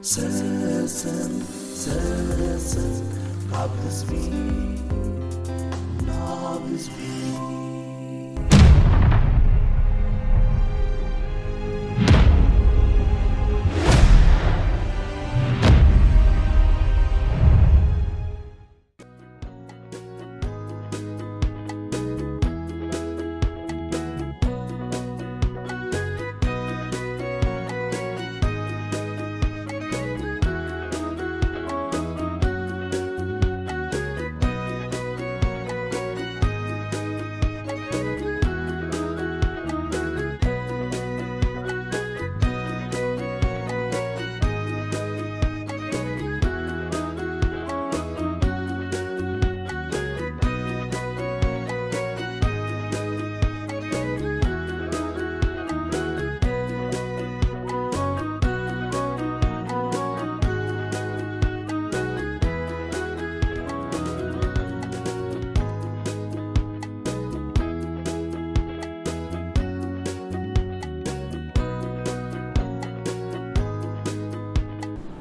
ሰሰን ሰሰን ካብ ህዝቢ ናብ ህዝቢ።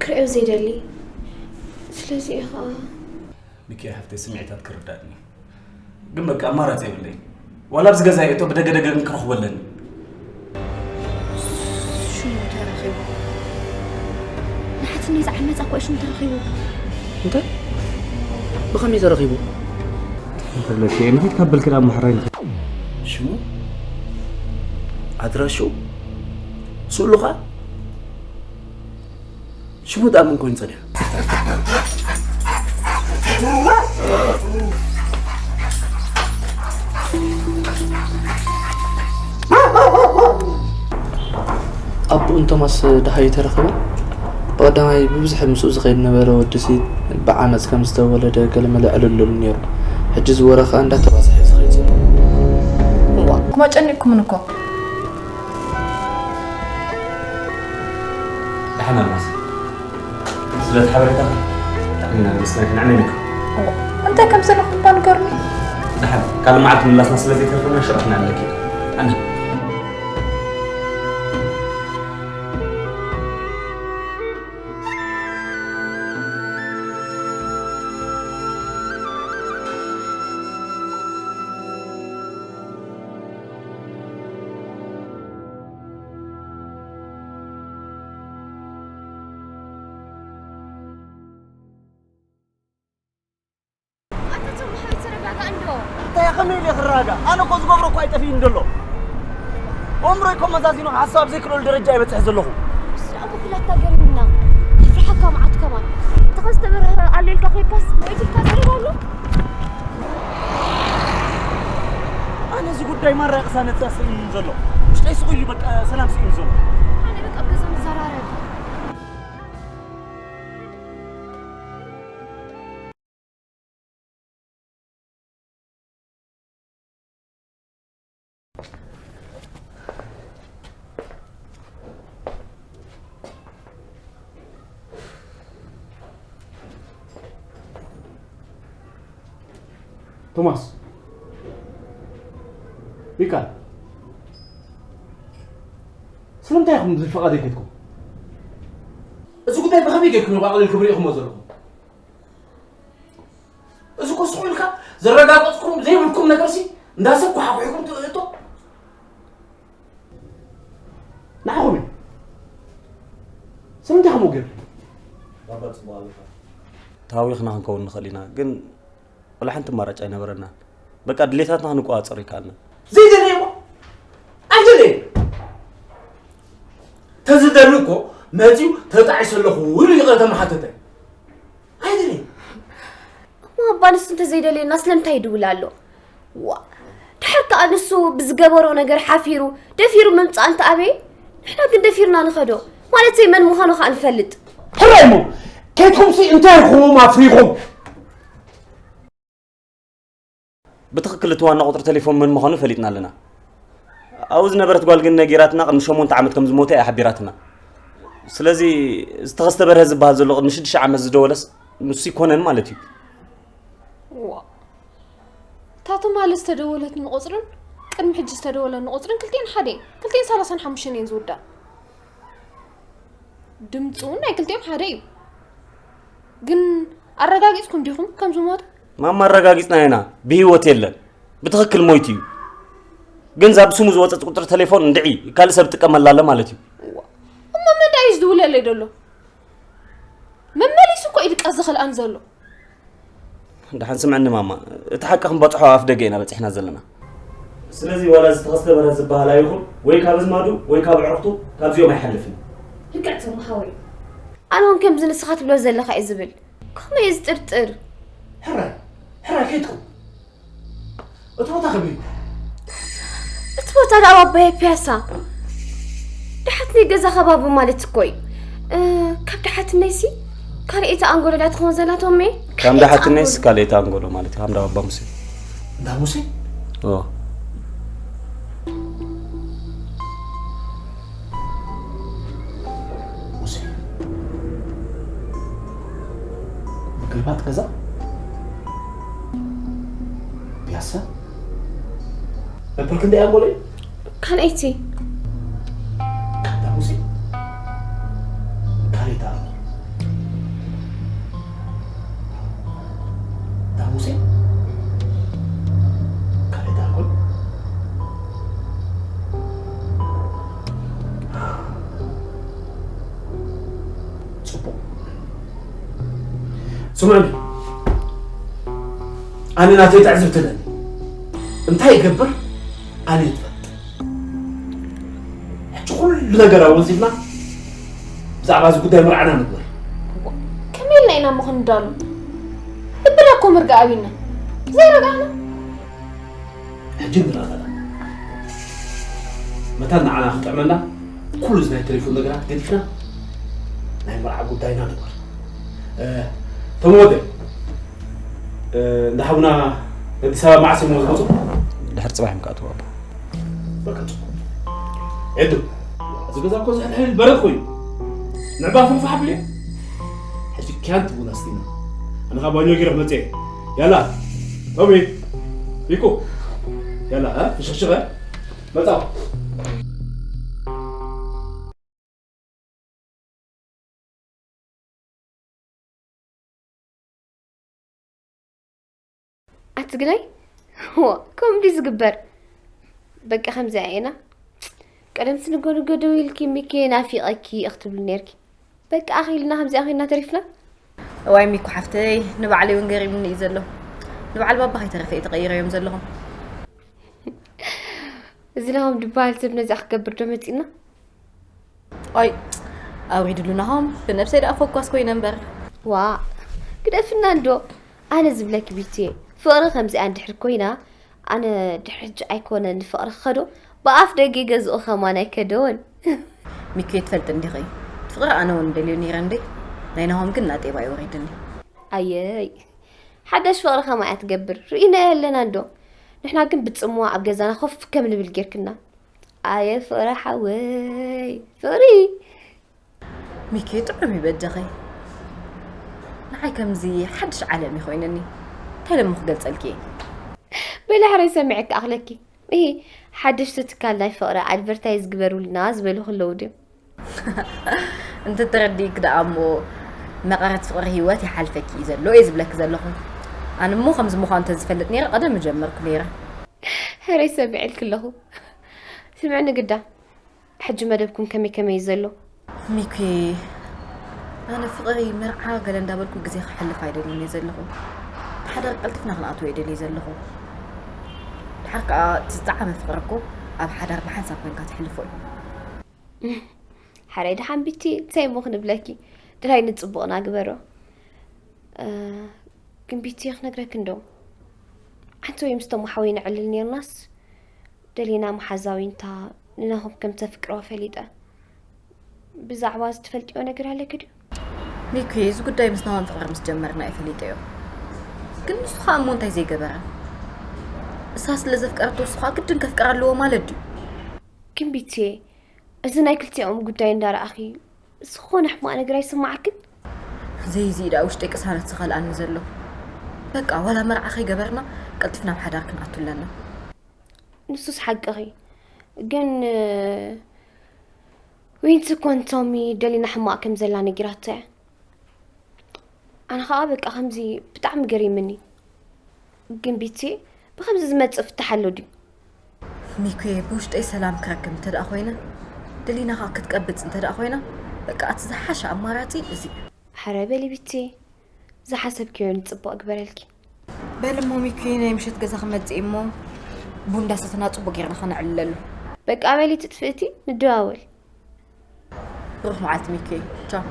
ክርእዮ ዘይደሊ ስለዚ እዩ ኸዓ። ሚኪ ሓፍተይ ስምዒታት ክርዳእኒ እዩ። ግን በቃ ኣማራፂ የብለይ። ዋላ ኣብዚ ገዛ የእቶ ብደገ ደገ ግን ክረኽቦ ኣለኒ። ሽሙ ተረኺቡ ንሓትኒ ዝዓመፃ እኳ ሽሙ ተረኺቡ። እንታይ? ብኸመይ ተረኺቡ? እንተለኪ ንኸይድ ካብ በልክን ኣብ ማሕራይ ንኸይድ። ሽሙ ኣድራሽኡ ስእሉኻ ሽሙ ደኣ መን ኮይኑ ጸኒሑ? ኣቦኡ ንቶማስ ደሃዩ ተረኸበ። ብቐዳማይ ብብዝሒ ምስኡ ዝኸይድ ነበረ ወድሲ ብዓመፅ ከም ዝተወለደ ገለመለ ዕልልሉ ነይሩ። ሕጂ እዚ ወረ ኸኣ እንዳተባዝሐ እዩ ዝኸይድ ዘሎ። እዋ እኮ ኣጨኒቕኩምን እኮ። ደሓን ኣልማዝ፣ ስለቲ ሓበሬታኺ ብጣዕሚ ኢና ነመስግነኪ። ንዓና ይመክር። እንታይ ከም ዘለኹም እባ ንገሩኒ። ደሓን ካልእ መዓልቲ ምላስና ስለ ዘይተርፈና ሽዑ ክነዕልለኪ ኢና። ኣነ ኣታ ተማሃሪ ተረጋጋእ እንዶ። እንታይ ከመይ ኢለ ክረጋጋእ? ኣነ እኮ ዝገብሮ እኮ ኣይጠፍእን ዘሎ። ኣእምሮይ እኮ መዛዚኑ ክሓስብ ኣብ ዘይክእለሉ ደረጃ እየ በፂሐ ዘለኹ። ስራእኩ ክላታ ገሪምና። ተፍርሓካ መዓት ከማን። ተኸዝተ በርሀ ኣሎ ኢልካ ከይድካስ ሞይት ኢልካ ዘረባ ኣሎ። ኣነ እዚ ጉዳይ ማራ ቅሳነት ስኢኑኒ ዘሎ። ውሽጠይ ስቕ ኢሉ በቃ ሰላም ስኢኑ ዘሎ። ኣነ በቃ ኣብ ገዛ ንዘራረብ። ቶማስ፣ ሚካል፣ ስለምንታይ ኢኹም ብዘይፍቓደይ ከድኩም? እዚ ጉዳይ ብኸመይ ጌርኩም ኢኹም ኣቕሊልኩም ርኢኹምዎ ዘለኹም? እዚ እኮ ስቕ ኢልካ ዘረጋገጽኩም ዘይብልኩም ነገርሲ እንዳ ሰብ ኳሓኩሕኩም ትእቶ። ንዓኹም እዩ። ስለምንታይ ከምኡ ገይሩ? ተሃዊኽና ክንከውን ንኽእል ኢና፣ ግን ወላ ሓንቲ ኣማራጭ ኣይነበረናን። በቃ ድሌታትና ክንቆጻጸሮ ይከኣልና። ዘይደለየ እሞ ኣይደለየ። ተዝደሊ እኮ መጺኡ ተጣዒሰ ኣለኹ ኢሉ ይቕረታ ምሓተተ። ኣይደለየ። እሞ ኣባ ንሱ እንተዘይደልየና ስለምንታይ ይድውል ኣሎ? ዋ ድሓር ከኣ ንሱ ብዝገበሮ ነገር ሓፊሩ ደፊሩ ምምጻእ እንተኣበየ ንሕና ግን ደፊርና ንኸዶ ማለት ዘይመን ምዃኑ ከኣ ንፈልጥ። ሕራይ እሞ ከይድኩምሲ እንታይ ኢኹም ኣፍሪኹም? ብትኽክል እቲ ዋና ቁፅሪ ቴሌፎን መን ምዃኑ ፈሊጥና ኣለና። ኣብኡ ዝነበረት ጓል ግን ነጊራትና ቅድሚ ሸሞንተ ዓመት ከም ዝሞተ እያ ሓቢራትና። ስለዚ ዝተኸስተ በርሀ ዝበሃል ዘሎ ቅድሚ ሽዱሽተ ዓመት ዝደወለስ ንሱ ይኮነን ማለት እዩ። ዋ እታ ትማሊ ዝተደወለትኒ ቁፅርን ቅድሚ ሕጂ ዝተደወለኒ ቁፅርን ክልቲኤን ሓደ እየን። ክልቲኤን ሰላሳን ሓሙሽተን እየን ዝውዳእ። ድምፁ እውን ናይ ክልቲኦም ሓደ እዩ። ግን ኣረጋጊፅኩም ዲኹም ከም ዝሞተ? ማማ ኣረጋጊፅና ኢና፣ ብህይወት የለን። ብትኽክል ሞይቱ እዩ። ግን እዛ ብስሙ ዝወፀት ቁፅሪ ቴሌፎን እንድዒ ካልእ ሰብ ጥቀመላ ኣሎ ማለት እዩ። እሞ መን ደኣ እዩ ዝድውለለይ ዘሎ? መመሊሱ እኮ እዩ ድቃስ ዝኸልኣኒ ዘሎ። ደሓን ስምዕኒ ማማ፣ እቲ ሓቂ ክንበፅሖ ኣፍ ደገ ኢና በፂሕና ዘለና። ስለዚ ዋላ እዚ ተኸስተ በርሀ ዝበሃል ኣይኹን ወይ ካብ ኣዝማዱ ወይ ካብ ኣዕሩኽቱ ካብዚኦም ኣይሓልፍን። ልክዕ ትም ሓወይ። ኣነ እውን ከምዚ ንስኻ ትብሎ ዘለኻ እዩ ዝብል። ከምኡ እዩ ዝጥርጥር። ሕራይ ሕራይ ከይትኩም እቲ ቦታ ከመይ እዩ? እቲ ቦታ ደኣ ኣብ ኣባየ ፒያሳ ደሓትነይ ገዛ ከባቢ ማለት እኮ እዩ። እ፣ ካብ ደሓትነይሲ ካልኣይቲ ኣንጎሎ ድያ ትኸውን ዘላ ቶሜ? ከም ደሓትነይስ ካልኣይቲ ኣንጎሎ ማለት እዩ፣ ከም ደባባ ሙሴ። እንዳ ሙሴ ኦ። ሙሴ ምግልባጥ ገዛ ፒያሳ ነበር ክንደይ ኣንጎሎ እዩ? ካልኣይቲ እንዳ ሙሴ ካልኣይቲ ኣንጎሎ እንዳ ሙሴ ካልኣይቲ ኣንጎሎ ጽቡቕ። ስምዑኒ፣ ኣነ ናተይ ትዕዝብቲ ኣለኒ። እንታይ ይገብር ኣነ እየ ዝፈልጥ። ሕጂ ኩሉ ነገር ኣወንዚፍና ብዛዕባ እዚ ጉዳይ መርዓና ንግበር። ከመይ ኢልና ኢና እሞ ክንዳሉ? ልብና እኮ ምርጋእ ኣቢልና ዘይረጋእና። ሕጂ ንረጋጋእ። መታን ንዓና ክጥዕመና ኩሉ እዚ ናይ ቴሌፎን ነገራት ገዲፍና ናይ መርዓ ጉዳይና ንግበር። እ፣ ተመወደ፣ እ፣ እንዳ ሓውና ኣዲስ ኣበባ መዓስ እዮም ዝመፁ? ድሕሪ ፅባሕ እዮም ክኣትዉ ኣቦ። በቃ ፅቡቅ። ኤዱ፣ እዚ ገዛ እኮ ዝሕልሕል በረድ ኮይኑ ንዕባ ፍንፋሕ ብልዮ። ሕጂ ኪያን ትብሉን ኣስቲና። ኣነ ካብ ባኞ ገይረ ክመፅእ እየ። ያላ ቶሚ፣ ሪኮ፣ ያላ እ፣ ፍሽኽሽኸ መፃው። ኣቲ ግናይ ዋ፣ ከምኡ ድዩ ዝግበር? በቃ ከምዚኣ ኢና። ቀደም ስንጎ ንጎ ደው ኢልኪ ሚኪ ናፊቐኪ እየ ክትብሊ ነይርኪ። በቃ ኣኺልና ከምዚኣ ኺልና ተሪፍና። እዋይ ሚኩ ሓፍተይ፣ ንባዕለይ እውን ገሪሙኒ እዩ ዘሎ። ንበዓል ባባ ከይተረፈ እዩ ተቐይረዮም ዘለኹም። እዚ ናሆም ዝበሃል ሰብ ነዚኣ ክገብር ዶ መፂና? ኦይ፣ ኣውሪድሉ ናሆም፣ ብነብሰይ ደኣ ፈኳስ ኮይነ እምበር። ዋ፣ ግደፍና እንዶ። ኣነ ዝብለኪ ቢቲ፣ ፍቕሪ ከምዚኣ እንድሕር ኮይና፣ ኣነ ድሕሪ ሕጂ ኣይኮነ ንፍቕሪ ክኸዶ፣ ብኣፍ ደገ ገዝኡ ኸማን ኣይከደወን። ሚኩ ትፈልጢ እንዲኺ፣ ፍቕሪ ኣነ እውን ደልዮ ነይረ እንዴ፣ ናይ ናሆም ግን ናጤባ ይወሪድኒ። ኣየይ፣ ሓዳሽ ፍቕሪ ኸማይ እያ ትገብር፣ ርኢናዮ ኣለና እንዶ። ንሕና ግን ብጽምዋ ኣብ ገዛና ኮፍ ከም ንብል ጌርክና። ኣየ ፍቕሪ ሓወይ፣ ፍቕሪ። ሚኪ ጥዑም እዩ በጃኺ። ንዓይ ከምዚ ሓድሽ ዓለም እዩ ኮይንኒ። እንታይ ደሞ ክገልጸልኪ እየ? በሊ ሕራይ ሰሚዐ ክኣኽለኪ። እሂ፣ ሓደሽቲ ትካል ናይ ፍቕሪ ኣድቨርታይዝ ግበሩልና ዝበሉኺ ኣለዉ ድዮም? እንተተረዲእኪ ደኣ እሞ መቐረት ፍቕሪ ህይወት ይሓልፈኪ እዩ ዘሎ እየ ዝብለኪ ዘለኹ። ኣነ እሞ ከምዚ ምዃኑ እንተዝፈልጥ ነይረ ቀደም ምጀመርኩ ነይረ። ሕራይ ሰሚዐልኪ ኣለኹ። ስምዕኒ ግዳ፣ ሕጂ መደብኩም ከመይ ከመይ እዩ ዘሎ? ሚኪ፣ ኣነ ፍቕሪ መርዓ ገለ እንዳበልኩ ግዜ ከሕልፍ ኣይደልን እየ ዘለኹ። ብሓዳር ቀልጢፍና ክንኣትዎ እየ ደልየ ዘለኹ። ድሓር ከኣ እቲ ዝጠዓመ ፍቕሪ እኮ ኣብ ሓዳር ብሓንሳብ ኮንካ ተሕልፎ እዩ። ሓራይ ደሓን ቢቲ፣ እንታይ እሞ ክንብለኪ? ድላይ ንጽቡቕና ግበሮ። እ፣ ግን ቢቲ ክነግረኪ እንዶ። ሓንቲ ወይ ምስቶም ኣሓወይ ነዕልል ኔርናስ፣ ደሊና መሓዛዊንታ ንናሆም ከም ተፍቅርዋ ፈሊጠ። ብዛዕባ እዚ ትፈልጥዮ ነገር ኣለኪ ድዩ? ሚኪ፣ እዚ ጉዳይ ምስ ናሆም ፍቕሪ ምስ ጀመርና እየ ፈሊጠዮ። ግን ንሱ ኸኣ እሞ እንታይ ዘይገበረ? እሳ ስለ ዘፍቀረቶ እሱ ኸኣ ግድን ከፍቅር ኣለዎ ማለት ድዩ? ግን ቢትየ፣ እዚ ናይ ክልቲኦም ጉዳይ እንዳረኣኺ ዝኾነ ሕማቕ ነገር ኣይስማዓክን? ዘይዚ ደኣ ውሽጠይ ቅሳነት ዝኸልኣኒ ዘሎ። በቃ ዋላ መርዓ ከይገበርና ቀልጢፍና ኣብ ሓዳር ክንኣቱ ኣለና። ንሱስ ሓቅኺ። ግን ዊንስ እኮ ንቶሚ ደሊና ሕማቕ ከም ዘላ ነጊራቶ እያ። ኣነ ኸኣ በቃ ከምዚ ብጣዕሚ ገሪምኒ። ግን ቢቲ ብኸምዚ ዝመጽእ ፍታሕ ኣሎ ድዩ? ሚኩየ ብውሽጠይ ሰላም ክረክብ እንተ ደኣ ኮይነ፣ ደሊና ኸኣ ክትቀብጽ እንተ ደኣ ኮይና፣ በቃ እቲ ዝሓሸ ኣማራጺ እዚ እዩ። ሓረ በሊ ቢቲ፣ ዝሓሰብክዮ ንጽቡቕ ግበረልኪ። በሊ እሞ ሚኩየ ናይ ምሸት ገዛ ክመጽእ እሞ ቡን እንዳሰተና ጽቡቕ ጌርና ኸነዕልለሉ። በቃ በሊ ትጥፍእቲ ንደዋወል። ብሩኽ መዓልቲ ሚኪ። ቻው።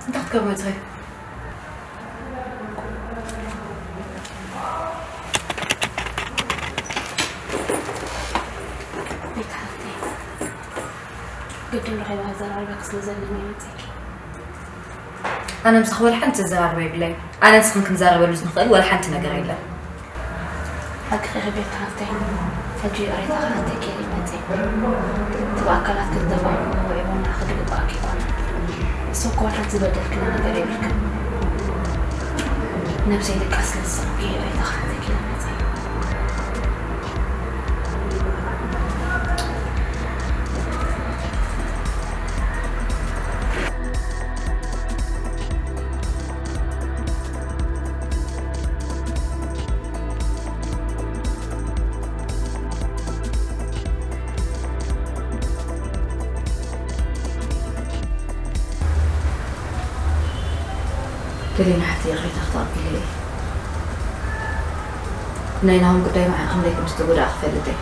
እንታይ ክትገብሪ መፂኺ? ቤት ሓፍተይ፣ ግድን ረኺበ ከዘራርበኪ ስለ ዘለኒ እየ መፂኤ። ኣነ ምሳኺ ወላ ሓንቲ ዘዘራርቦ የብለይን። ኣነ ንስኽን ክንዘራረበሉ ዝንኽእል ወላ ሓንቲ ነገር የለን። ሓቅኺ ኢኺ ቤት ሓፍተይ፣ ሕጂ ይቕሬታ ክሓተኪ ኢለ መጺኤ። እቲ ብኣካላት ክትደፋፍኡ ወይውን ክግባኣኪ ኣይኮነን። ንስኺ እኮ ሓንቲ ዝበደልክኒ ነገር የብልክን። ነብሰይ ደቃ ስለ ዝሰኣንኩ ይቕሬታ ክሓተኪ ኢለ መጺኤ። ገሊና ሓፍተይ ይቕሬታ ክተቐብሊ እየ። ናይ ናሆም ጉዳይ መዓር ከመይ ከም ዝተጎድኣ ክፈልጥ እየ።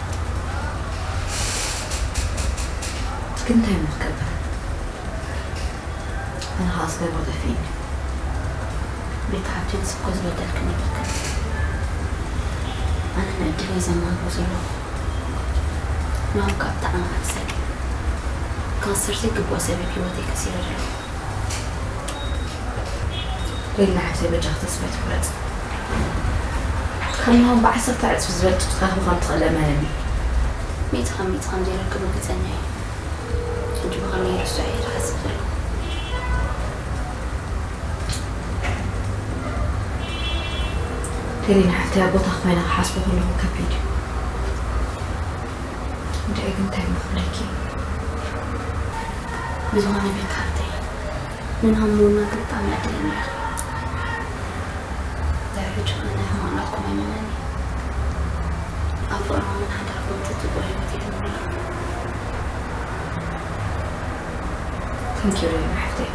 ግን እንታይ እሞ ክገብር? ኣነ ኸኣ ዝገብሮ ጠፊእኒ። ቤት ሓብቲ ንስኮ ዝበደልክን የብልክን። ኣነ ንዕድለይ ዘማርሮ ዘለኹ። ናሆም ካብ ብጣዕሚ ዓብሳይ። ካንሰር ዘይግብኦ ሰብ ህይወተይ ከሲረ ዘለኹ። ሌላ ሓፍተይ በጃኺ ተስፋ ኣይትቁረፂ። ካብ ናሆም ብዓሰርተ ዕፅፊ ዝበልፅ ክትረኽቢ ከም ትኽእሊ እመንኒ። ሚእቲ ካብ ሚእቲ ከም ዘይረክብ ርግፀኛ እየ። ሕጂ ብኸመይ ይርስዖ እየ ዝሓስብ ዘለኹ። ገሊና ሓፍተይ ኣብ ቦታኺ ኮይነ ክሓስቦ ከለኹ ከቢድ እዩ። እንድዒ ግን እንታይ እሞ ክብለኪ? ብዝኾነ ቤት ሓፍተይ፣ ንናም ምውናን ብጣዕሚ ዕድለኛ ኢኺ። ድሕሪ ሕጂ ኸኣ ናይ ሕማቕ ናትኩም ኣይመነን እዩ። ኣብ ፍቕርኹምን ሓዳርኩምን ትጽብቑ ህይወት ይግበረልኩም። Thank you ሌላ ሓፍተይ።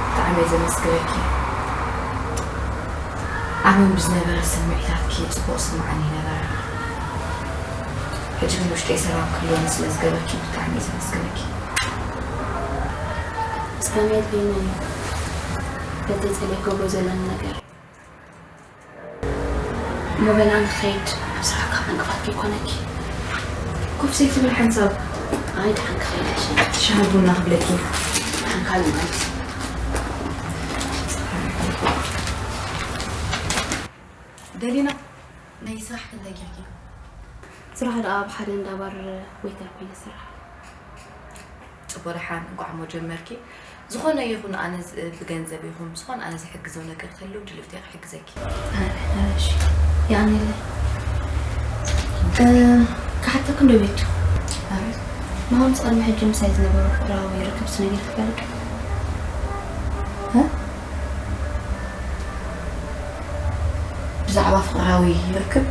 ብጣዕሚ እየ ዘመስግነኪ። ዓማም ብዝነበረ ስምዒታትኪ ጽቡቕ ስምዓኒ ነበረ። ሕጂ ግን ውሽጠይ ሰላም ክህልወኒ ስለ ዝገበርኪ ብጣዕሚ እየ ዘመስግነኪ። ምስጋና የድልየኒ እዩ። በቲ ጸለይ ክገብሮ ዘለኒ ነገር። እሞ በል ኣነ ክኸይድ፣ ኣብ ስራሕካ ዕንቅፋት ይኮነኪ። ኮፍ ዘይትብል ሓንሳብ። ኣይ፣ ደሓን ክኸይድ እሺ። ሻሂ ቡና ክብለኪ። ደሓን ካልእ ማለት። ደሊና፣ ናይ ስራሕ ክንደይ ጌርኪ? ስራሕ ደኣ ኣብ ሓደ እንዳ ባር ዌይተር ኮይነ ይሰርሕ። ጽቡቕ ደሓን እንቋዕ እሞ ጀመርኪ። ዝኾነ ይኹን ኣነ ዝ-፣ ብገንዘብ ይኹን ብዝኾነ ኣነ ዝሕግዞ ነገር ክህልው ድልውቲ እየ ክሕግዘኪ። እሺ፣ የቐንየለይ። እ፣ ክሓተኪ እንዶ ቤቱ። ኣቤት። ናሆምስ ቅድሚ ሕጂ ምሳይ ዝነበሮ ፍቕራዊ ርክብ ስነጊርኪ ትፈልጢ ዶ? እ? ብዛዕባ ፍቕራዊ ርክብ፣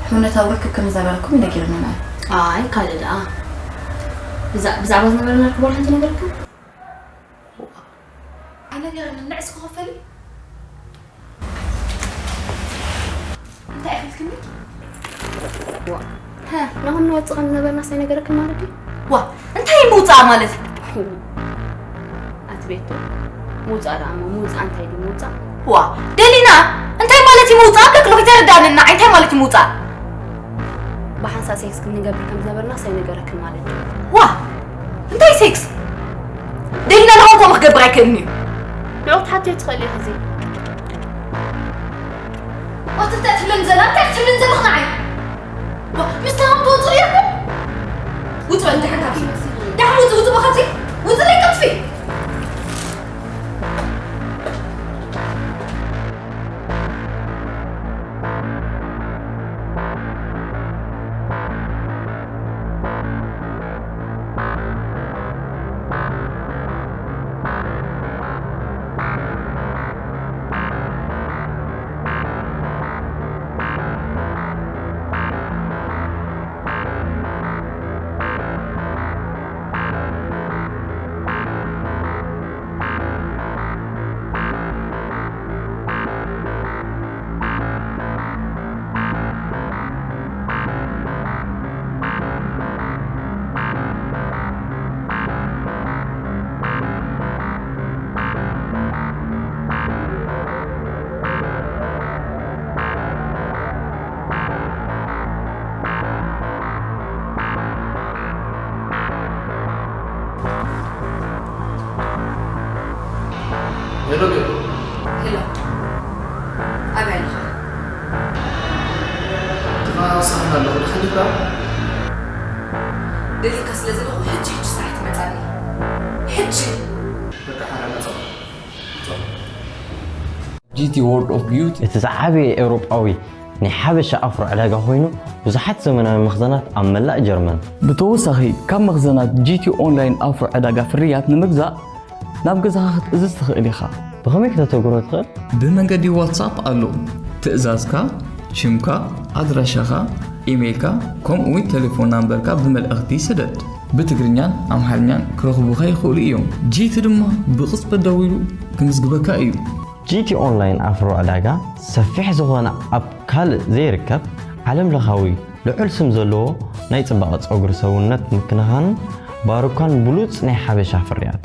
ሕውነታዊ ርክብ ከም ዝነበረኩም ነጊርና ማለት። ኣይ፣ ካልእ ደኣ። ብዛ- ብዛዕባ ዝነበረና ርክብ ዋላ ሓንቲ ነገርካ? ኣነገረኒ፣ ንዕስ ክኸፈል እዩ። እንታይ ኢኽልክኒ? ዋ፣ ሀ፣ ናሆም ንወጽእ ከም ዝነበርና ሳይነገረክን ማለት ድዩ? ዋ፣ እንታይ እዩ ምውጻእ ማለት? ኣቲ ቤቶ፣ ምውጻእ ደኣ እሞ፣ ምውጻእ እንታይ ድዩ ምውጻእ? ዋ፣ ደሊና፣ እንታይ ማለት እዩ ምውጻእ? ኣበለክሎ፣ ከይተረዳእኒ ንዓይ እንታይ ማለት እዩ ምውጻእ? ብሓንሳእ ሴክስ ክንገብር ከም ዝነበርና ሳይነገረክን ማለት ድዩ? ዋ፣ እንታይ ሴክስ? ደሊና፣ ንኹም ከምኡ ክገብር ኣይክእልን እዩ። ንዑ ክትሓትዮ ትኽእሊ ኢኺ እዚ። ኣቲ እንታይ ትብለኒ ዘላ? እንታይ ትብለኒ ዘለኺ ንዓይ? ዋ፣ ምስ ናሆም ትወጹ ኔርኩም? ውጹ በል ደሓን ካብዚ። ደሓን ውጹ፣ ውጹ በኻትሲ። ውጹ ለይ ከጥፊ። ሄሎ፣ ሄሎ። ሄሎ። ኣበይ ኣለኻ? ጥቓ ሳህን ኣለኹ። ደሓን ዲኻ? ደሊካ ስለ ዘለኹ፣ ሕጂ፣ ሕጂ ስራሕ ትመጻኒ። ሕጂ። በቃ፣ ሓራ መጻኹ። ጂ ቲ World of Beauty እቲ ዝዓበየ ኤውሮጳዊ ናይ ሓበሻ ኣፍሮ ዕዳጋ ኮይኑ፣ ብዙሓት ዘመናዊ መኽዘናት ኣብ መላእ ጀርመን። ብተወሳኺ፣ ካብ መኽዘናት ጂ ቲ ኦንላይን ኣፍሮ ዕዳጋ ፍርያት ንምግዛእ ናብ ገዛኻ ክትእዝዝ ትኽእል ኢኻ። ብኸመይ ከተተግብሮ ትኽእል? ብመንገዲ ዋትሳፕ ኣሎ። ትእዛዝካ፣ ሽምካ፣ ኣድራሻኻ፣ ኢሜይልካ፣ ከምኡ እውን ቴሌፎን ናምበርካ ብመልእኽቲ ስደድ። ብትግርኛን ኣምሓርኛን ክረኽቡኻ ይኽእሉ እዮም። ጂ ቲ ድማ ብቕጽበት ደዊሉ ክምዝግበካ እዩ። ጂ ቲ ኦንላይን ኣፍሮ ዕዳጋ ሰፊሕ ዝኾነ ኣብ ካልእ ዘይርከብ ዓለም ለኻዊ ልዑል ስም ዘለዎ ናይ ጽባቐ ጸጉሪ ሰውነት ምክንኻንን ባሩካን ብሉጽ ናይ ሓበሻ ፍርያት።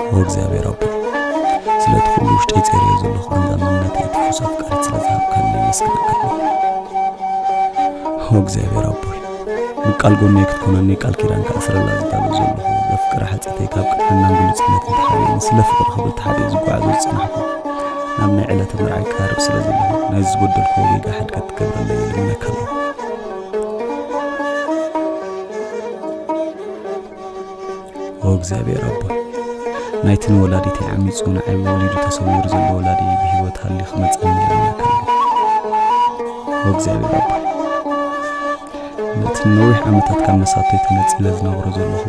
ኦ እግዚኣብሔር ኣቦ፣ ስለቲ ኩሉ ውሽጠይ ጸርዮ ዘለኹ ዓንዛ መንነተይ ትኩስ ኣፍቃሪት ስለ ዝሃብካኒ የመስግነካ ኣለኹ። ኦ እግዚኣብሔር ኣቦይ፣ ንቃል ጎነይ ክትኮነኒ ቃል ኪዳን ክኣስረላ ዝዳሎ ዘለኹ ዘፍቅራ ሓጺተይ ካብ ቅንዕናን ግሉጽነትን ተሓቢእኒ ስለ ፍቕሪ ክብል ተሓቢኤ ዝጓዓዞ ዝጸናሕኩ ናብ ናይ ዕለተ መርዓ ይቀራረብ ስለ ዘለኹ ናይዚ ዝበደልክዎ ጌጋ ሓድገት ክትገብረለይ ይልምነካ ኣለኹ። ኦ እግዚኣብሔር ኣቦይ፣ ናይቲ ንወላዲተይ ዓሚጹ ንዓይ ወሊዱ ተሰዊሩ ዘሎ ወላዲየይ ብህይወት ሃልዩ ክመጸኒ ይልምነካ ኣለኹ። ኦ እግዚኣብሔር ኣቦይ፣ ነቲ ነዊሕ ዓመታት ካብ መሳቶይ ተነጺለ ዝነብሮ ዘለኹ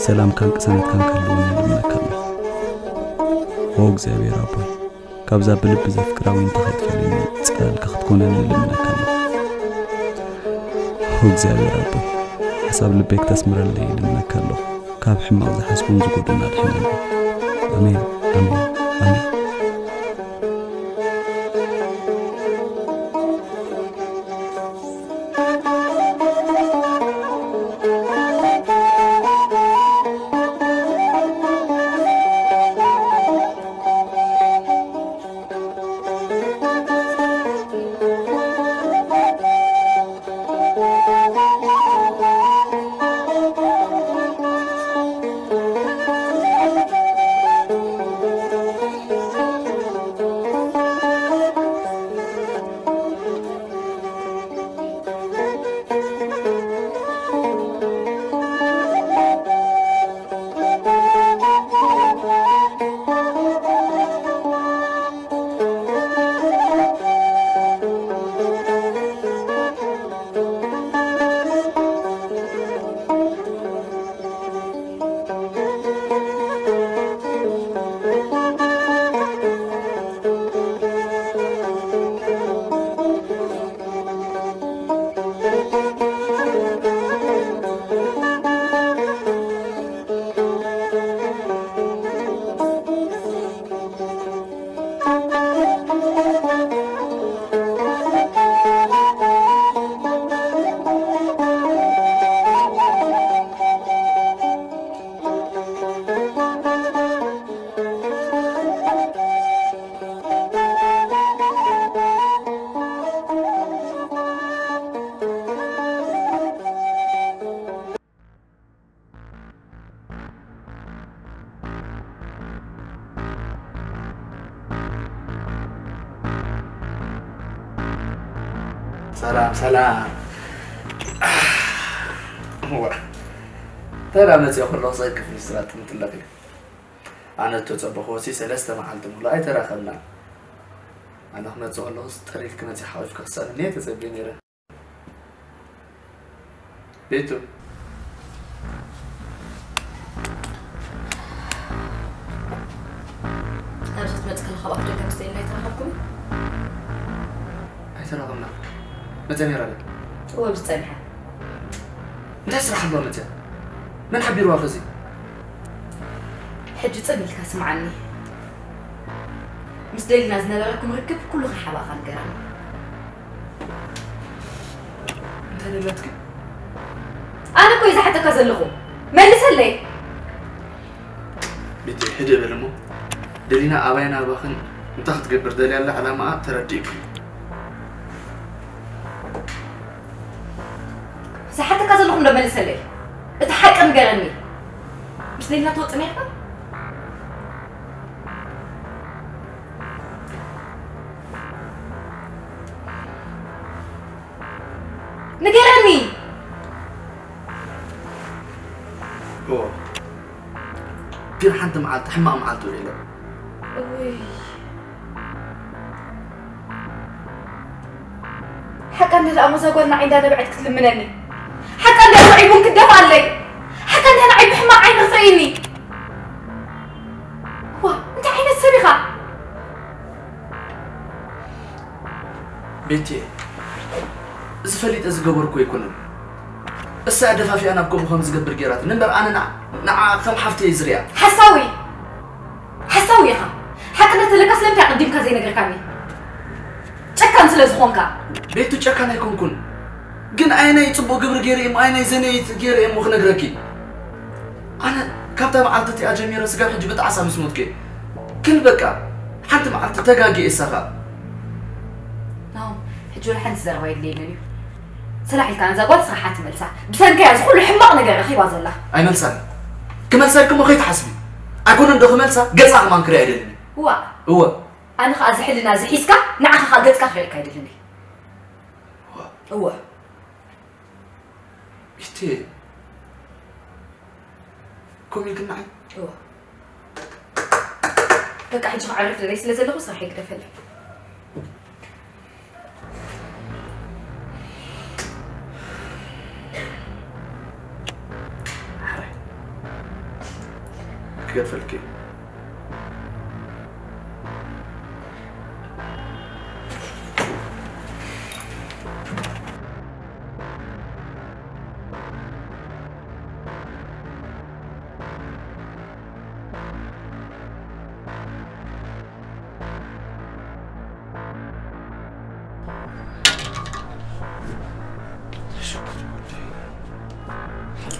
ሰላምካን ቅሳነትካን ክህልወኒ ይልምነካ ኣለኹ። ኦ እግዚኣብሔር ኣቦይ፣ ካብዛ ብልቢ ዘፍቅራ ዊንታ ከይትፈልየኒ፣ ጽላልካ ክትኮነኒ እልምነካ ኣለኹ። ኦ እግዚኣብሔር ኣቦይ፣ ሓሳብ ልበይ ክተስምረለይ እልምነካ ኣለኹ። ካብ ሕማቕ ዝሓስቡን ዝጎዱን ኣድሕነኒ። ኣሜን፣ ኣሜን፣ ኣሜን። ሰላም ሰላም። ዋ፣ ተራ መፅኦ ከለኹ ሰ ክፍሊ ስራሕ ጥምጥለቕ እዩ። ኣነ እተፀበኽዎ ሲ ሰለስተ መዓልቲ ሙሉእ ኣይተራኸብናን። ኣነ ክመፅእ ከለኹስ ጥሪት ክመፅእ ሓቂፍካ ክሳለኒ እየ ተፀብየ ነይረ። ቤቱ። ኣብዚ ክትመጽእ ከለኻ ብኣፍ ደገ ምስ ደየና ኣይተራኸብኩም? ኣይተራኸብና። መጸ ነይራ ድያ? እወ፣ ምስ ጸኒሓ። እንታይ ስራሕ ኣለዋ መጸ? መን ሓቢርዋ ኸዚ? ሕጂ ጽን ኢልካ ስምዓኒ። ምስ ደሊና ዝነበረኩም ርክብ ኩሉ ከይሓባእኻ ንገረኒ። እንታይ ደለትኪ? ኣነ እኮ እየ ዝሓተካ ዘለኹ። መልሰለይ። ቤቲ፣ ህድእ በል እሞ። ደሊና ኣባይን ኣባኽን እንታይ ክትገብር ደልያ ኣላ ዕላማኣ ተረዲእኩ። ዝሓተካ ዘለኹ እንዶ መልሰለይ። እቲ ሓቂ ንገረኒ። ምስ ደሊና ትወጽእ ነይርካ? ንገረኒ። እወ። ግን ሓንቲ መዓልቲ ሕማቕ መዓልቲ ውዒለ። እውይ። ሓቃ እንተ ደኣ ሞዛ ጓል ንዓይ እንዳደብዐት ክትልምነኒ። ሓቃ እንተ ደኣ ውዒ ቡን ክትደፍኣለይ። ሓቃ እንተ ደኣ ንዓይ ብሕማቕ ዓይኒ ክትርእይኒ። ዋ፣ እንታይ ዓይነት ሰብ ኢኻ? ቤቲ፣ እዚ ፈሊጠ ዝገበርኩ ኣይኮነን። እሳ እያ ደፋፊኣ ናብ ከምኡ ከም ዝገብር ገይራትኒ እምበር፣ ኣነ ንዓ-፣ ንዓ ከም ሓፍተይ እየ ዝሪኣ። ሓሳዊ! ሓሳዊ ኢኻ። ሓቂ እንተለካ ስለምንታይ ኣቐዲምካ ዘይነገርካኒ? ጨካን ስለ ዝኾንካ። ቤቱ፣ ጨካን ኣይኮንኩን። ግን ኣየናይ ጽቡቕ ግብሪ ገይረ እሞ፣ ኣየናይ ዘነይት ገይረ እሞ ክነግረኪ? ኣነ ካብታ መዓልቲ እቲኣ ጀሚረ ስጋብ ሕጂ ብጣዕሳ ምስ ሞትኩ እየ። ግን በቃ፣ ሓንቲ መዓልቲ ተጋግየ እሳኻ። ናሆም፣ ሕጂ ወላ ሓንቲ ዘረባ የድልየንን እዩ። ሰላሕ ኢልካ ነዛ ጓል ስራሓ ትመልሳ። ብሰንከያ እዚ ኩሉ ሕማቕ ነገር ረኺባ ዘላ። ኣይመልሳን። ክመልሳ ኢልኪ እሞ ከይትሓስቢ። ኣይኮነን ዶ ክመልሳ፣ ገጻ ከማን ክሪኣ ኣይደልን እየ። እዋ። እወ። ኣነ ኸኣ እዚ ሕልና እዚ ሒዝካ፣ ንዓኻ ኸኣ ገጽካ ክርእየካ ኣይደልን እየ። እዋ። እወ። ኢቲ፣ ከምኡ ኢልክናዓይ? እወ። በቃ፣ ሕጂ ክዓርፍ ደለይ ስለ ዘለኹ፣ ስራሐይ ግደፈለይ። ሓራይ። ክገድፈልኪ።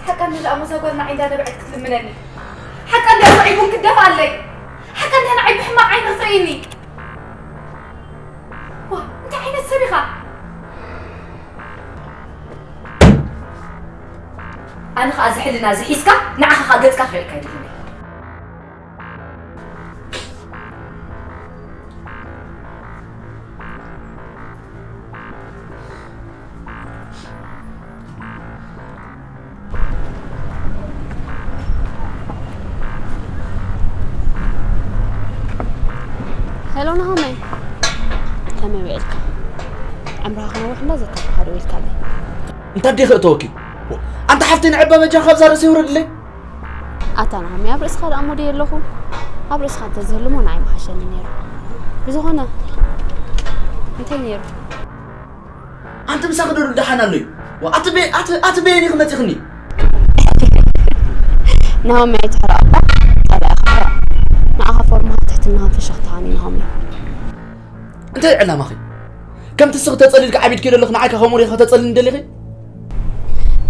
ሓቃ እንዲ ደኣ ሞዛ ጓል ንዓይ እንዳደብዐት ክትልምነኒ? ሓቃ እንዲ ኣቶ ዒቡን ክደፋ ኣለይ? ሓቃ እንዲ ንዓይ ብሕማቕ ዓይኒ ክትርእይኒ? ዋ፣ እንታይ ዓይነት ሰብ ኢኻ? ኣነ ኸኣ እዚ ሕልና እዚ ሒዝካ ንዓኻ ኸኣ ገጽካ ክርእየካ ኣይደልን እየ። ሄሎ ናሆመይ፣ ከመይ ውዒልካ? ዕምርኻ ክነውሕ እንዳዘከርኩኻ ደዊልካለይ። እንታይ ዲኺ እተወኪ? ኣንታ ሓፍተይ ንዕባ በጃ ካብዛ ርእሲ ይውረድለይ። ኣታ ናሆመይ፣ ኣብ ርእስኻ ደኣ እሞ ደየ ኣለኹ። ኣብ ርእስኻ እንተዝህሉ እሞ ንዓይ ምሓሸኒ ነይሩ። ብዝኾነ፣ እንታይ ነይሩ? ኣንቲ ምሳኺ ዶ ደሓን ኣሎ እዩ? ዋ፣ ኣቲ በ-፣ ኣቲ፣ ኣቲ በየን ኢኺ መጺኽኒ? ናሆመይ ኣይትሕረቕ እባ፣ ጸላኢኻ ሕረቕ። ንዓኻ ፎርማኻ ትሕትናኻን ፍሽኽታኻን እዩ ናሆመይ። እንታይ እዩ ዕላማኺ? ከምቲ እስኺ ተጸሊልኪ ዓቢድኪ ዘለኺ ንዓይ ከ ከምኡ ሪኢኺ ከተጸልልኒ ደሊኺ?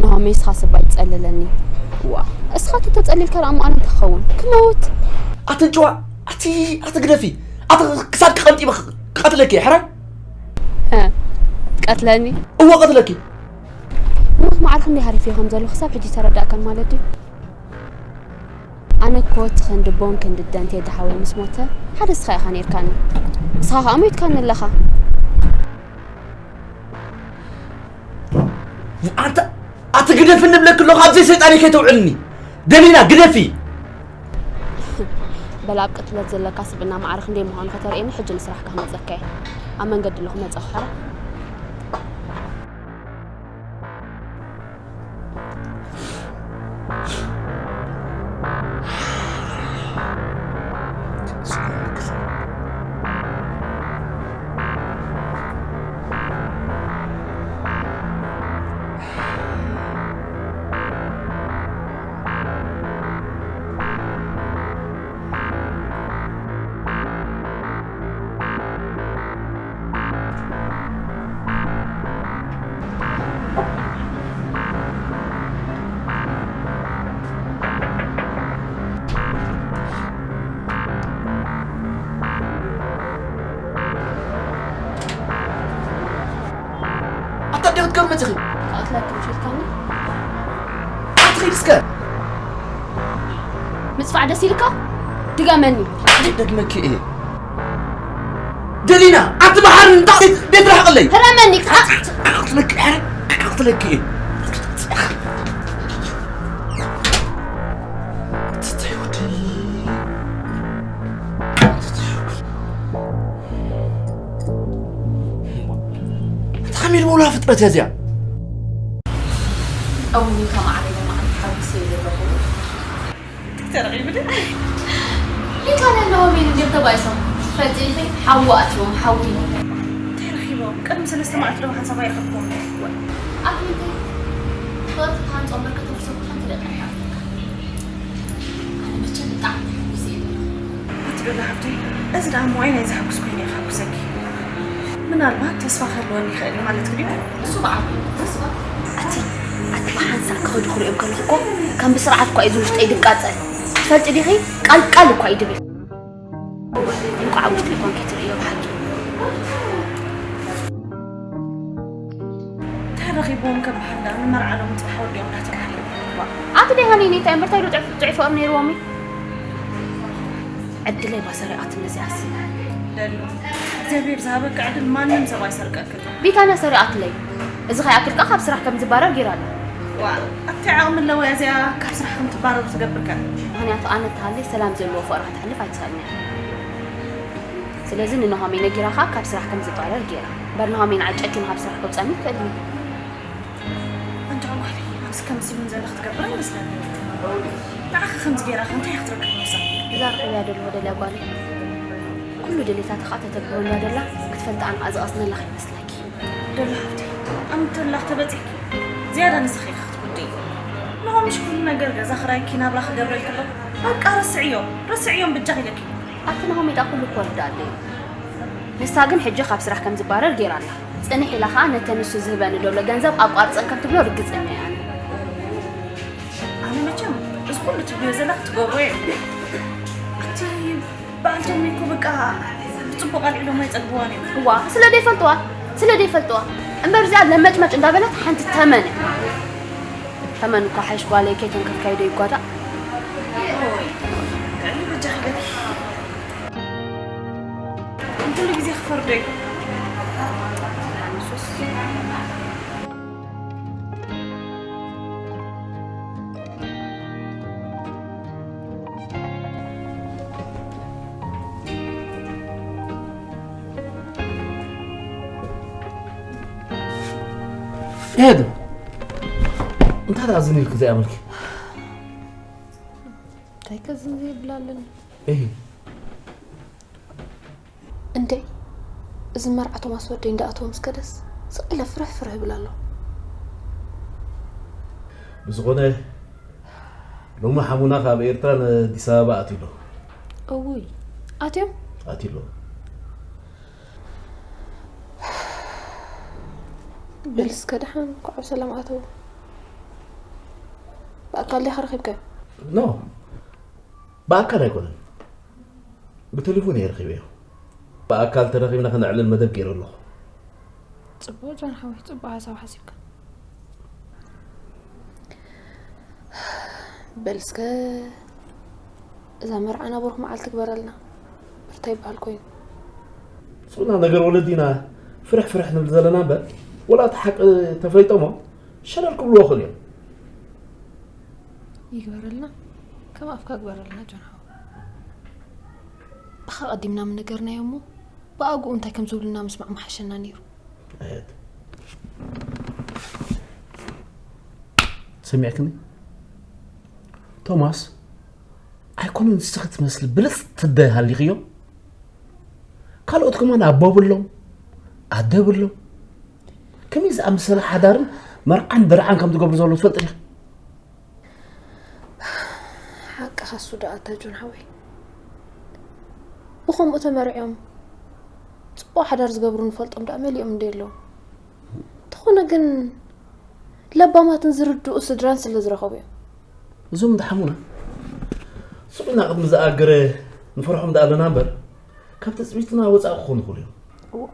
ናሆመይ እስኻ ስባ ይጸልለኒ። ዋ፣ እስኻ ተተጸሊልካ ደኣ እሞ ኣነ እንታይ ክኸውን? ክመውት። ኣቲ እንጭዋ፣ ኣቲ፣ ኣቲ ግደፊ። ኣቲ ክሳድኪ ቀንጢበ ክቐትለኪ እየ፣ ሕራይ? እ፣ ትቀትለኒ? እወ፣ ቀትለኪ። እሞ ማዕረ ክንደይ ሃሪፈዮ ከም ዘለኹ ክሳብ ሕጂ ተረዳእካን ማለት ድዩ? ኣነ እኮ እቲ ክንዲ ቦን ክንዲ ደንቴ ደሓወይ ምስ ሞተ ሓደ እስኻ ኢኻ ነይርካኒ። እስኻ ኸኣ ሞይትካኒ ኣለኻ። ኣንታ ኣቲ ግደፊ እንብለኪ ኣለኹ፣ ኣብዘይ ሰይጣን ከይተውዕልኒ። ደሊና፣ ግደፊ። በል ኣብ ቅትለት ዘለካ ስብእና ማዕረ ክንደይ ምዃኑ ከተርእየኒ ሕጂ ንስራሕካ ክመጸካ እየ። ኣብ መንገዲ ኣለኹ መጸኹ ሕራ። ኣታ እንዴ ክትገርም መጺኺ? ክቐትለኪ ምሽ ኢልካኒ? ኣትኺድ እስከ። ምጽፋዕ ደስ ኢልካ? ድገመኒ። ኣይደግመኪ እየ። ደሊና፣ ኣቲ መሓር እንታ ቤት፣ ቤት ርሕቕለይ። ህረመኒ፣ ክሓ- ክቐትለኪ፣ ሕረ፣ ክቐትለኪ እየ። እንታይ ሚል መውላ ፍጥረት እያ እዚኣ? ቀዊምካ ማዕረ ኢለ ማዕረ ሓዊሰ እየ ዘለኹ። እንታይ ተረኺቡ ድዩ? ሊካነ ኣለዎም ኢሉ እንድዮም ተባኢሶም። ትፈልጢ ኢኺ? ሓዊ ኣትዮም፣ ሓዊ። እንታይ ረኺቦም? ቅድሚ ሰለስተ መዓልቲ ደሞ ሓንሳብ ኣይረኸብኩዎምን። ኣቲ እንታይ? ፍቕርቲ ክሃንጾም በርከ ተፍሰኩ ሓንቲ ደቂቕ ኣይሓፍረካ። ኣነ መቸም ብጣዕሚ ተሓጒሰ እየ ዘለኹ። ኣቲ ዶላ ሓፍተይ፣ እዚ ደኣ እሞ ኣይ ናይ ዘሐጉስ ኮይኑ እየ ከሐጉሰኪ። ምናልባት ተስፋ ክህልወኒ ይኽእል እዩ ማለትኪ ድዩ? እሱ በዓል እዩ፣ ተስፋ። ኣቲ፣ ኣቲ ብሓንሳእ ክኸዱ ክሪኦም ከለኹ እኮ ከም ብስርዓት እኳ እዩ እዚ ውሽጠይ ድቃጸል። ትፈልጢ ዲኺ? ቃል ቃል እኳ እዩ ድብል። እንቋዕ ኣብ ውሽጠይ ኮንኪ ትርእዮ ብሓቂ። እንታይ ረኺብዎም ከበሃል ደኣ ንመርዓ ሎሚ ጽባሕ ወዲኦም እንዳተባህለ። ኣቲ ደይ ሃኒኒ እንታይ እምበር እንታይ ዶ ጥዑይ፣ ጥዑይ ፍቕሪ ነይርዎም እዩ? ዕድለይ ባሰሪቓትኒ እዚኣስ። ደሉ፣ እግዚኣብሔር ዝሃበካ ዕድል ማንም ሰብ ኣይሰርቀክን። ቢታንያ ሰሪቓትለይ። እዚ ከይኣክል ከኣ ካብ ስራሕ ከም ዝባረር ጌራ ኣላ። ዋእ፣ ኣቲ ዓቕሚ ኣለዋ እዚኣ ካብ ስራሕ ከም ትባረር ትገብር ከ? ምኽንያቱ ኣነ እተሃለይ ሰላም ዘለዎ ፍቕሪ ከተሕልፍ ኣይትኽእልን እያ። ስለዚ ንናሆመይ ነጊራ ከኣ ካብ ስራሕ ከም ዝባረር ጌራ። እምበር ናሆመይ ንዓይ ጨኪኑ ካብ ስራሕ ከውጽኣኒ ኣይክእልን እዩ። ኣንቲ ጓለይ፣ ኣነስ ከምዚ ምን ዘለኺ ትገብር ኣይመስለንን። ንዓኺ ከምዚ ገይራ ከ እንታይ ክትረክብ ነብሳ? እዛ ረኺበያ ደለኹ ደልያ ጓለይ፣ ኩሉ ድሌታታ ከኣ ተተግብሮ እንድያ ደላ፣ ክትፈልጣ ኣነ ከኣ ዝቐስነላ ከይመስለኪ። ደላ ሃብተይ፣ ኣንተ ደላ ተበጺሕኪ፣ ዝያዳ ንስኺ ኢኺ ክትጉድኢ። ንሆምሽ ኩሉ ነገር ገዛ ክራይኪ ናብራ ክገብረልኪ ኣሎ። በቃ ረስዕዮ፣ ረስዕዮም ብጃኺ ኢለኪ። ኣቲ ናሆም ኢዳ ኩሉ እኮ ርዳእ ኣለዩ። ንሳ ግን ሕጂ ካብ ስራሕ ከም ዝባረር ገይራ ኣላ። ጽንሕ ኢላ ኸኣ ነተ ንሱ ዝህበኒ ዘሎ ገንዘብ ኣቋርጸን ከም ትብሎ ርግጸኛ እየ ኣነ። መቸም እዚ ኩሉ ትብልዮ ዘለኺ ትገብሮ እየ። እቲ በዓል ጀሚ እኮ በቃ ብፅቡቅ ኣልዒሎም ኣይፀግብዋን እዮም። እዋ ስለ ዘይፈልጥዋ ስለ ዘይፈልጥዋ እምበር እዚኣ ለመጭመጭ እንዳበለት ሓንቲ ተመን እያ። ተመን እኮ ሓይሽ ጓለይ ከይተንከፍካዮ ዶ ይጓዳእ። ወይ ጋይ በጃኺ በል። ኩሉ ግዜ ክፈርዶ እዩ። ኤዱ እንታይ ትኣዝን ኢልክ ዘይኣመልኪ? እንታይ ከዝን ዘይብላለኒ። እህ እንዴ እዚ መርዓ ቶማስ ወደይ እንዳኣተወ ምስ ከደስ ስቕ ኢለ ፍርሕ ፍርሕ ይብል ኣሎ። ብዝኾነ ሎሚ ሓሙና ካብ ኤርትራ ንኣዲስ ኣበባ ኣትዩ ኣሎ። እውይ ኣትዮም ኣትዩ ኣሎ። በል እስከ ደሓን እንኳዕ ብሰላም ኣተው። ብኣካል ዲኻ ረኺብካዮ? ኖ ብኣካል ኣይኮነን ብቴሌፎን እየ ረኺበዮ። ብኣካል ተረኺብና ከነዕልል መደብ ገይረ ኣለኹ። ፅቡቕ ጃን ሓወይ ፅቡቕ ሓሳብ ሓሲብካ። በል እስከ እዛ መርዓና ብሩኽ መዓልቲ ግበረልና። ብርታ ይበሃል ኮይኑ ሱና ነገር ወለዲና ፍርሕ ፍርሕ ንብል ዘለና እምበር ወላ እቲ ሓቂ ተፈሊጦሞ ሸለል ክብልዎ ክእል እዮም። ይግበረልና ከም ኣፍካ ግበረልና ጆን ሓወይ። ብኻ ቀዲምና ምነገርናዮ እሞ ብኣግኡ እንታይ ከም ዝብሉና ምስማዕ ምሓሸና ነይሩ። ኣየት ሰሚዕክኒ ቶማስ ኣይኮነን ንስኺ ትመስሊ ብልፅቲ ኣደ ሃሊኽዮ ካልኦት ከማን ኣቦ ብሎም ኣደ ብሎም ከመይ ዝኣመሰለ ሓዳርን መርዓን ደርዓን ከም ዝገብሩ ዘሎ ትፈልጢ ዲኺ ሓቅኻ እሱ ደኣ ኣታ ጆን ሓወይ ብኸምኡ ተመርዕዮም ፅቡቕ ሓዳር ዝገብሩ ንፈልጦም ደኣ መሊኦም እንደ ኣለዉ እንተኾነ ግን ለባማትን ዝርድኡ ስድራን ስለ ዝረኸቡ እዮም እዞም እንተሓሙና ሱቕ ኢልና ቅድሚ ዝኣገረ ንፈርሖም ደኣ ኣለና እምበር ካብ ትፅቢትና ወፃኢ ክኾኑ ይኽእሉ እዮም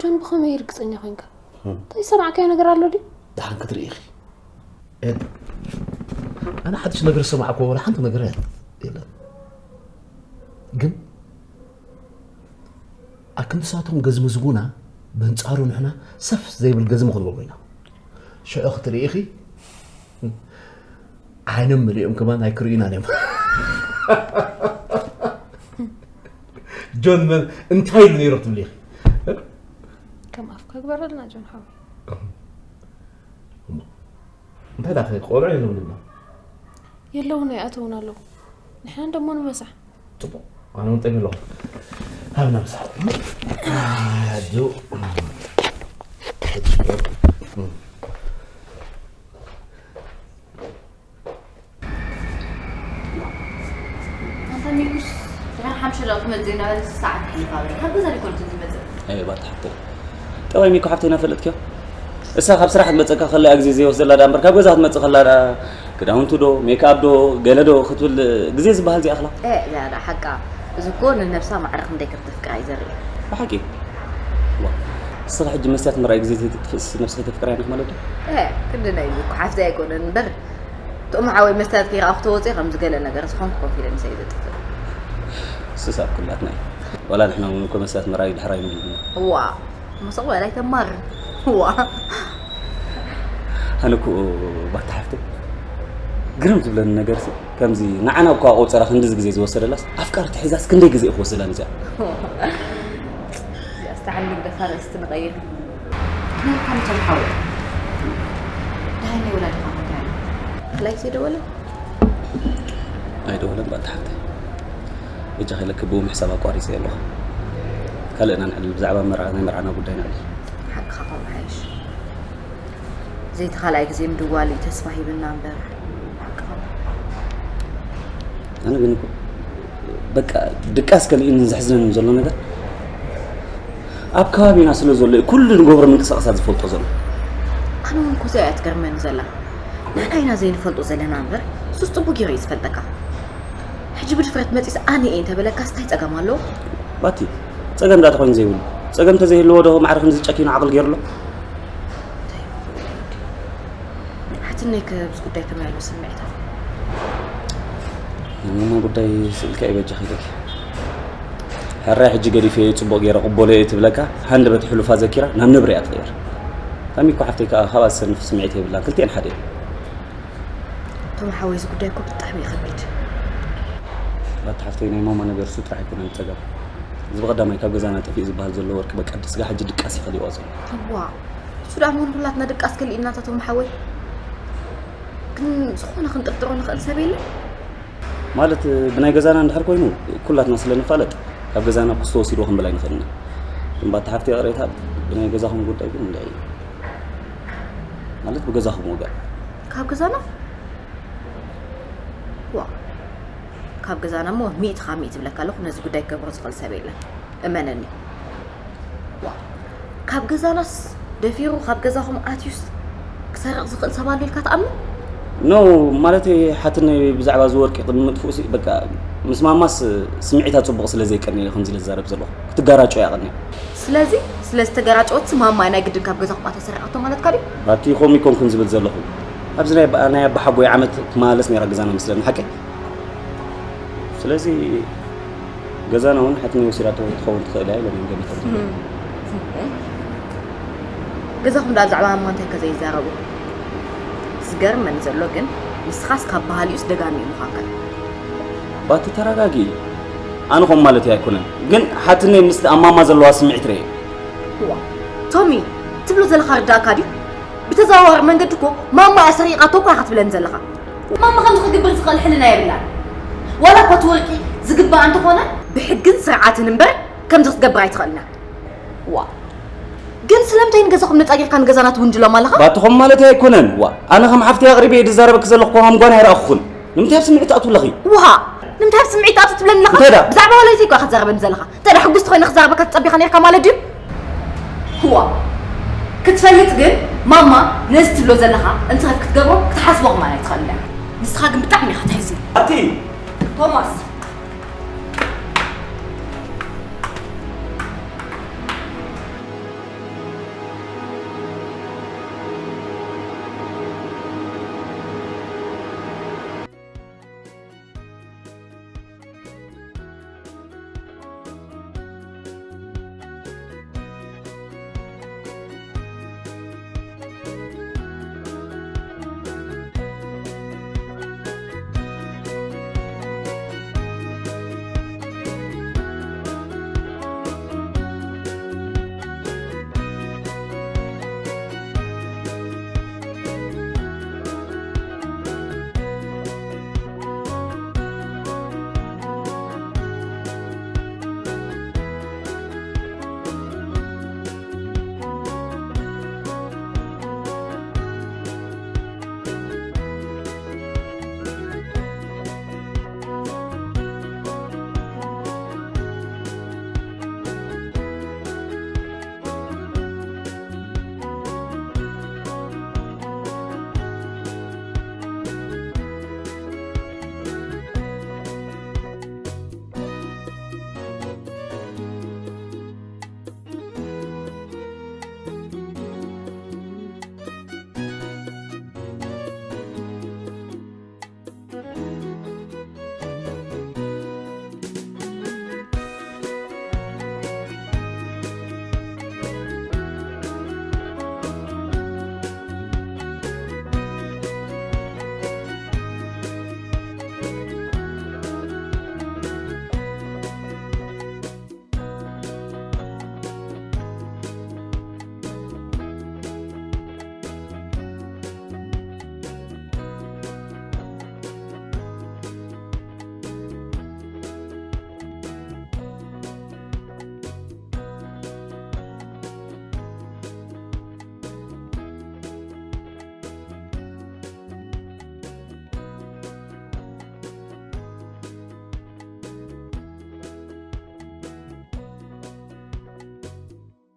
ጆን ብኸመይ ርግፀኛ ኮይንካ እንታይ ዝሰማዕካዮ ነገር ኣሎ ድዩ ደሓን ክትርኢ ኢኺ ኤድ ኣነ ሓድሽ ነገር ዝሰማዕኮ ወላ ሓንቲ ነገር የለን ግን ኣክንድሳቶም ገዝሚ ዝቡና በንጻሩ ንሕና ሰፍ ዘይብል ገዝሚ ክንገብሮ ኢና ሽዑ ክትርኢ ኢኺ ዓይኖም መሊኦም ከማን ኣይክርእዩናን እዮም ጆን መን እንታይ ኢሉ ነይሩ ክትብል ኢኺ ከም ኣፍካ ግበረልና ጆን ሓወይ እንታይ ዳኸ ቆልዑ የለውን ድማ የለውን ኣይኣተውን ኣለዉ ንሕና እንደሞ ንመሳሕ ፅቡቅ ኣነ እውን ጠሚ ኣለኹ ሃብና ምሳሕ ኣዱ ኣንታ ሚኩስ ድሕሪ ሓምሽተ ደቂ ክመፅእ እናበለ ሰዓት ይሓልፍ ኣሎ ካብ ገዛ ዲኮን ዝመፅእ ኣይ ባታ ሓፍተይ ጠባይ ሚኮ ሓፍተይ ናፈለጥክዮ እሳ ካብ ስራሕ ትመፀካ ከላ ግዜ ዘይወስደላ ዳ እምበር ካብ ገዛ ክትመፅእ ከላ ዳ ክዳውንቱ ዶ ሜክኣፕ ዶ ገለ ዶ ክትብል ግዜ ዝበሃል ዘይኣኽላ እ እዛ ዳ ሓቃ እዚ እኮ ንነብሳ ማዕረ ክንደይ ከም ተፍቅራ እዩ ዘርኢ ብሓቂ ዋ እስኻ ሕጂ መስትያት ምርኣይ ግዜ ዘይትጥፍእስ ነብስኺ ተፍቅራ ኢንኽ ማለት ዶ እ ክንዲ ናይ ሚኮ ሓፍተይ ኣይኮነን እምበር ጥዑም ሓወይ መስትያት ከይረኣኹ ተወፅእ ከምዚ ገለ ነገር ዝኾንኩ ኮንፊደንስ እየ ዘጥፍእ ስሳብ ኩላትና እዩ ዋላ ንሕና እውን እኮ መስትያት ምርኣይ ድሕር ኣይምልምና እዋ መሰቕ በላይ ተማር እዋ ኣነ እኮ ባታ ሓፍተይ ግርም ዝብለኒ ነገር ሲ ከምዚ ንዓና እኳ ቆፀራ ክንድዚ ግዜ ዝወሰደላስ ኣፍቃርቲ ሒዛስ ክንደይ ግዜ ክወስደላ ንዚኣ እዚኣስ ተዓንዲ ግደፋ ርእስቲ ንቐይር ነርካ ንቶም ሓወይ ደሃይ ናይ ወላዲኻ ምንታይ ኣሎ ክላይስ የደወለ ኣይደወለን ባታ ሓፍተይ በጃኺ ኢለኪ ብኡ ምሕሳብ ኣቋሪፀ ኣለኹ ካልእ ኢና ንዕልል ብዛዕባ መርዓ ናይ መርዓና ጉዳይ ንዕልል ሓቅኻ ከምኡ ሓይሽ ዘይቲ ካልኣይ ግዜ ምድዋል እዩ ተስፋ ሂብና እምበር ሓቅኻ ኣነ ግን እኮ በቃ ድቃስ ከልእንን ዘሕዝነንን ዘሎ ነገር ኣብ ከባቢና ስለ ዘሎ እዩ ኩሉ ንገብሮ ምንቅስቃሳት ዝፈልጦ ዘሎ ኣነ እውን ኮዚኣ እያ ትገርመኒ ዘላ ንሕና ኢና ዘይንፈልጦ ዘለና እምበር፣ ሱስ ጽቡቅ ገይሩ እዩ ዝፈልጠካ። ሕጂ ብድፍረት መጺስ ኣነ እየ እንተበለካስ እንታይ ጸገም ኣለዎ? ባቲ፣ ጸገም ዳኣ ተኾይኑ ዘይብሉ። ጸገም እንተዘይህልዎ ዶ ማዕረ ክንዚ ጨኪኑ ዓቕሊ ገይሩ ኣሎ? ሓትነይ ከ ኣብዚ ጉዳይ ከመይ ኣሎ ስምዒታ? ናይ ማማ ጉዳይ ስእልካ እዩ በጃኺ ኢለኪ። ሕራይ ሕጂ ገዲፈ እየ ጽቡቕ ገይረ ቅበሎ እየ ትብለካ፣ ሃንደበት ሕሉፋ ዘኪራ ናብ ነብሪ እያ ትቕየር። ታሚ እኮ ሓፍተይ ከኣ ካብኣ ዝሰንፍ ስምዒት የብላን፣ ክልቲኤን ሓደ እየን። ቶም ሓወይ እዚ ጉዳይ እኮ ብጣዕሚ እዩ ከቢድ። ባቲ ሓፍተይ ናይ ማማ ነገር እሱ ጥራሕ ኣይኮነን ጸገም። እዚ ብቐዳማይ ካብ ገዛና ጠፊኡ ዝበሃል ዘሎ ወርቂ በቃ ስጋ ሕጂ ድቃስ እዩ ከሊእዋ ዘሎ። እዋ እሱ ደኣ መን ኩላትና ድቃስ ከሊእና ቶም ሓወይ። ግን ዝኾነ ክንጥርጥሮ ንኽእል ሰብ የለን። ማለት ብናይ ገዛና እንድሕር ኮይኑ ኩላትና ስለ ንፋለጥ ካብ ገዛና ክስቶ ወሲድዎ ክንብል ኣይንኽእልና። ግን ባቲ ሓፍቲ ቅሬታ ብናይ ገዛኹም ጉዳይ ግን እንድዒ ማለት ብገዛኹም ወገን ካብ ገዛና ዋ ካብ ገዛና እሞ ሚእቲ ካብ ሚእቲ ይብለካ ኣለኹ ነዚ ጉዳይ ክገብሮ ዝኽእል ሰብ የለን እመነኒ። ካብ ገዛናስ ደፊሩ ካብ ገዛኹም ኣትዩስ ክሰርቕ ዝኽእል ሰብ ኣሎ ኢልካ ትኣምን? ኖ ማለት ሓትነይ ብዛዕባ እዚ ወርቂ ቅድሚ ምጥፍኡሲ በቃ ምስ ማማስ ስምዒታ ጽቡቕ ስለ ዘይቀንየ ከምዚ ኢለ ዝዛረብ ዘለኹ ክትጋራጮ እያ ቀንያ። ስለዚ ስለ ዝተገራጨወትሲ ማማ ናይ ግድን ካብ ገዛኹም ኣትያ ሰሪቓቶ ማለትካ ድዩ? ባቲ ከምኡ ኣይኮንኩን ዝብል ዘለኹ ኣብዚ ናይ ኣባሓጎይ ዓመት ክመላለስ ነይራ ገዛና መስለኒ ሓቀይ? ስለዚ ገዛና እውን ሓትነይ ወሲዳቶ ክትኸውን ትኽእል እያ ኢሎም እዮም ገሚቶም። ገዛኹም ደኣ ብዛዕባ ማማ እንታይ ከ ዘይዛረቡ? ዝገርመኒ ዘሎ ግን ንስኻስ ካብ በሃሊኡስ ደጋሚኡ ምዃንካ እዩ። ባቲ ተረጋጊ። ኣነ ኸም ማለት ኣይኮነን ግን ሓትነይ ምስቲ ኣብ ማማ ዘለዋ ስምዒት ርእየ። እዋ ቶሚ ትብሎ ዘለኻ ርዳእካ ድዩ? ብተዘዋዋሪ መንገዲ እኮ ማማ እያ ሰሪቓቶ እኮ ኢኻ ትብለኒ ዘለኻ። ማማ ከምዚ ክግብር ዝኽእል ሕልና የብላን። ዋላ እኳ እቲ ወርቂ ዝግባኣ እንተኾነ ብሕግን ስርዓትን እምበር ከምዚ ክትገብር ኣይትኽእልና። ዋ ግን ስለምንታይ ንገዛኹም ነጻጊርካ ንገዛና ትውንጅሎም ኣለኻ? ባትኾም ማለት ኣይኮነን። ዋ ኣነ ከም ሓፍቲ ኣቕሪበ እየ ዝዛረበኪ ዘለኹ እኳ ከም ጓና ኣይረኣኹኽን። ንምንታይ ኣብ ስምዒት ትኣትው ኣለኺ? ውሃ ንምንታይ ኣብ ስምዒት ትኣቱ ትብለኒ ኣለኻ? እንታይ ደኣ? ብዛዕባ ዋለይተይ እኳ ኢኻ ትዛረበኒ ዘለኻ። እንታይ ደኣ ሕጉስቲ ኮይነ ክዛረበካ ትጸቢኻ ነርካ ማለት ድዩ? ህዋ ክትፈልጥ ግን ማማ ነዚ ትብሎ ዘለኻ እንተ ክትገብሮ ክትሓስቦ ከማን ኣይትኽእልን እያ። ንስኻ ግን ብጣዕሚ ኢኻ ተሕዝን። ኣቲ ቶማስ